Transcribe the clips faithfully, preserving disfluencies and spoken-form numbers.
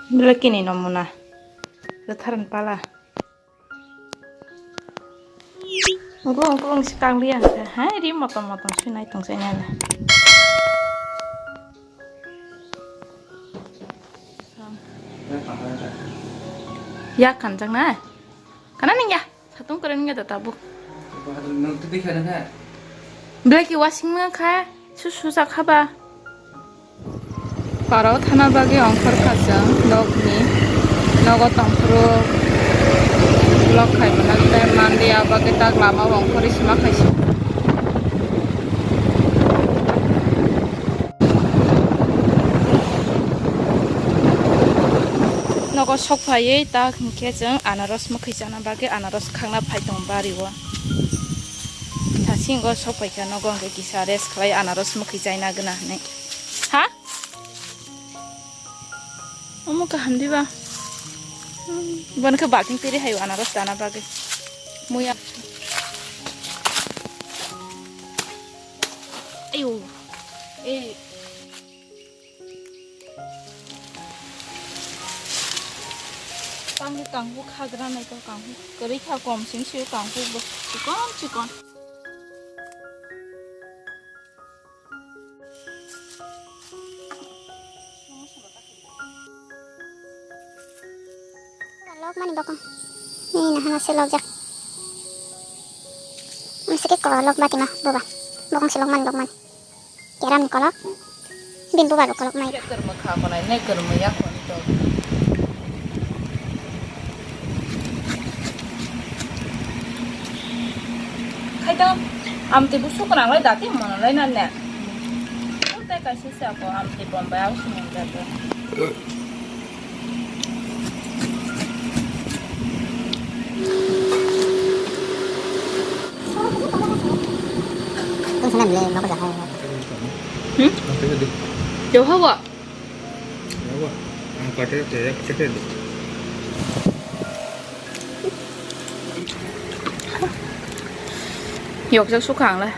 Belai kini no muna. Rwtharani pala. Ungkulung ungkulung si kang liya hwnkhe. Hai ri motom motom sui nai tong chai nai le. Yak kanjak nai. Kana ning ya? Satung kwrwngya da tabuk. Nwng twi kha nang kha? Belai khe wasing ma kha, su su ja kha ba. Parao thana bagwi ongkhor kha chwng nokni, nogo tongphuru vlog khai mano tei mandi, abo khe tak lama o ongkhorwi sima khai se. Nogo sok phaiwi tak hinkhe chwng anaros mwkhwi chana bagwi anaros khakna phai tongo bario. Sasingo sok phaikha nogo hwnkhe kisa rest khlai anaros mwkhwi chaina gana hinwi. Ha? Omo kaham diba? Bono khe baking tiri hayo anaros dana bagwi. Muya. Ayo. Eh. Tangwi kangbu khagra naito kangbu. Kwrwi kha kom sing sio kangbu bo. Chikon chikon. Lok mani bokong. Ni nahana se lok jak. Mesti ke kolok bati ma boba. Bokong se lok mani bokong mani. Keram ni kolok. Bin boba bo kolok mai. Kerma kha konai ne kerma ya kon to. Khaito, amtwi busu kwrang lai dati mono lai na ne. Tei kaisa se ako amtwi bombai au sumung jato. Hmm? Jauh hawa. Yokjak sukha ang le.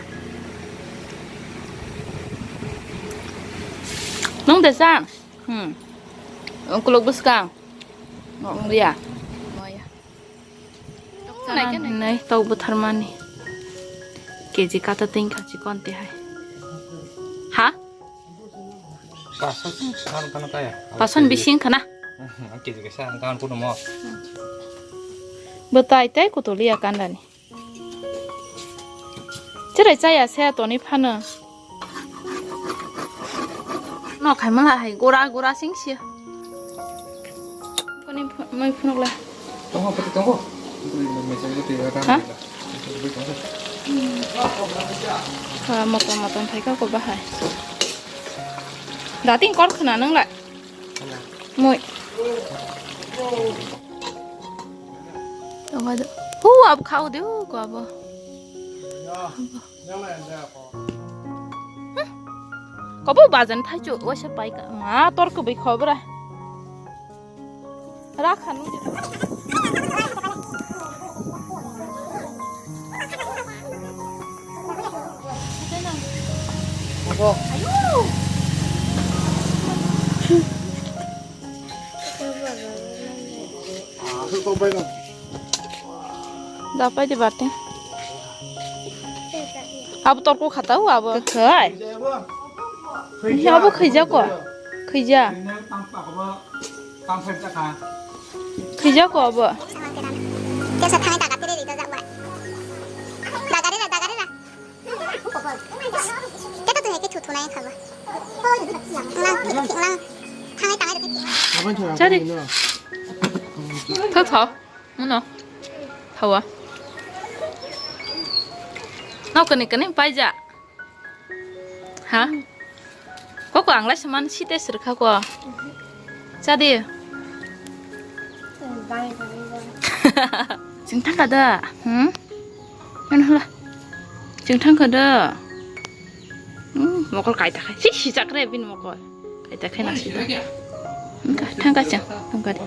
Nung de san? Hmm. Kuluk bwskang. Nung ya. Nai tok bwtharmani. Keji kata ting kha chikon te hai. Ha? Pason, pason bising khana. Keji kesa ang kan kudu mo. Bwtai tai kutuliya kandani. Cherai chaya se toni phano. No khai mala hai gora gora sing sia. Koni mai phunuk la. Tongo pati tongo. Ha? Ha, motom motom phai ka ko bahai. Dating kor khna nang la. Mui. Tongo do. Hu ab khao de ko abo. Kobo bajan thai chu waisa pai ka. Ma tor ko bai khobra. Ra khan. Ayo. Da pai di barte. Abo torko khata o abo. Khai. Abo khaija ko. Khaija. Khaija ko abo. Kesa thangwi daga tere ri dajak bai. Daga ri ra, daga ri ra. Keto tu heke thu thunai khago. Nang thik nang thangai tangai de thik. Chari. Tho tho. Muno. Thawa. No kani kani paija. Ha? Koko ang lai saman site sirkha ko. Chadi. Chwng thangkha da. Hmm? Ano hala. Chwng thangkha da. Hmm, mokol kaita khai. Si si chakre bin mokol. Kaita khai na si. Thangkha chwng. Thangkha de.